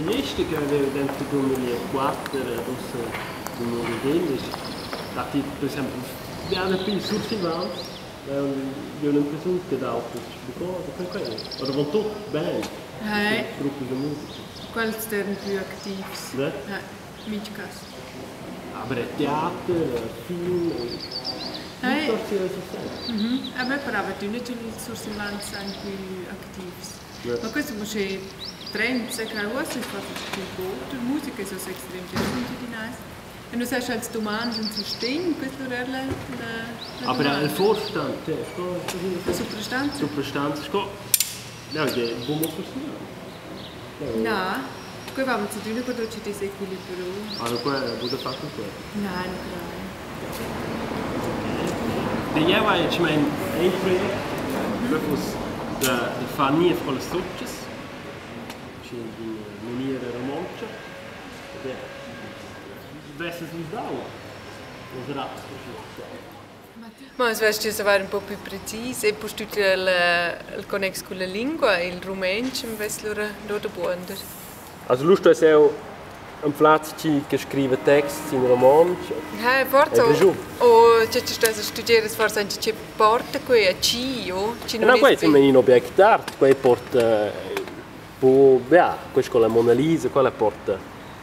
L'esta che aveva dentro 2004 ed ussa 2020 datti per exempel bia dapli sursilvans. Io ho l'impressiun che d'auters buca da quei. Oravontut band, Hey. gruppas da musica. Quels d'eran plü activs. Ne? Ja, mincha cas. Aber teater, film, Hey. piuttosto resistente. A me pareva adüna cha'ls sursilvans san plü activs. Ja. Ma questo uschè trends e che uossa es forsa plü bod. Musica es uossa extrem engiadinais. E nu sai sch'els dumandan sustegn, quest lura eir la la la Aber il dumanda. Vorstand, cioè, sco La suprastanza? Suprastanza, sco no, è buon professionale. Na, quei vavans adüna cur chi dess equilibro. Allora, qua è buca fatto quello. Na, nu craj. Okay. Jeu hai mein ein project, quei fuss da da far niev con las sutgas, schi in maniera romontscha. Ed vesses vus dau ils raps? Ma as vess già savair ün po pü precis e pustüt il il connex culla lingua, il rumentsch am vess lura do da buonder. Also lu stuess jeu anflar tgi che scriva texts in romontsch Eh, forsa e Grischun. o che ti stess a studier es forsa anche che porta quei a chi o chi non Na, es quei è be in object d'art, quei porta po ja, quei sco la Mona Lisa, quella porta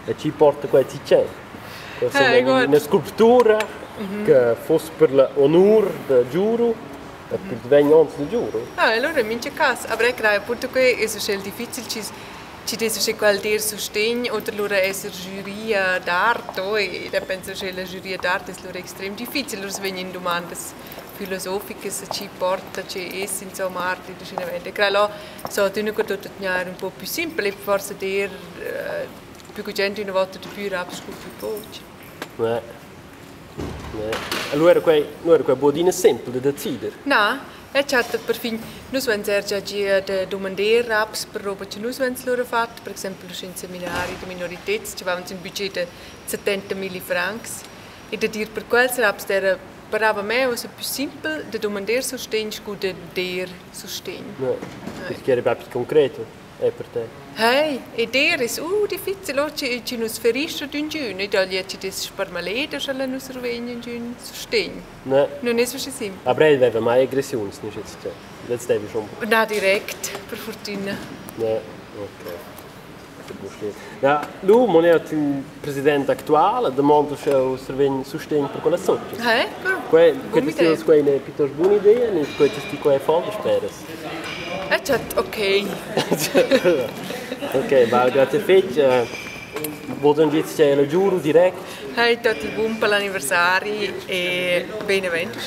e chi porta quei ti c'è. Eh, guarda. Una sculptura che foss per la honur da Giuru e per vegn ons da Giuru. Ah, allora in mincha cas. Aber ich creio appunto che es uschè difficil chi's chi dess uschè quel dir sustegn oder lura esser giuria d'art o e da penso che la giuria d'art es lura extrem difficil, lura vegnan dumandas filosoficas a chi porta, che es insomma art ed uschè Crei là so adüna co tuot tgnair ün po pü simpel e forsa dir pü gugent üna vota dapü raps scu pü poch. Ne. Ne. Allora quei, nu era quei buc adina sempel da decider. Na, eu chatta perfin nus vains eir già gia da dumander raps per roba cha nus vains lura fat, per exaimpel uschè ün seminari da minoriteds, chi vavans ün budget da 70.000 francs e da dir per quels raps d'eira parava a me uossa pü simpel da dumander sustegn scu da der sustegn. Ne. Perché era più concreto è per te. Hey, ed eir es difficil o chi chi nu's ferischa d'üngün e daglia chi dess sparmaleda sch'ella nu survegn üngün sustegn. Ne. Nun es usché simpel. Aber el aveva mai aggressiuns, nicht jetzt. Jetzt devi schon. Na direct, per fortüna. Ne, okay. Ja, lu mon era il president actual domanda sch'eu survegn sustegn per quella sutga. Eh, però. Quei Buona quei idea. quei è piuttosto buona idea, ni quei ti quei fa speras. Chat, ok. Ok, va, grazie fetg. Voglio dir che la giuro direct. Hey, tot il bun per l'anniversari e benevento.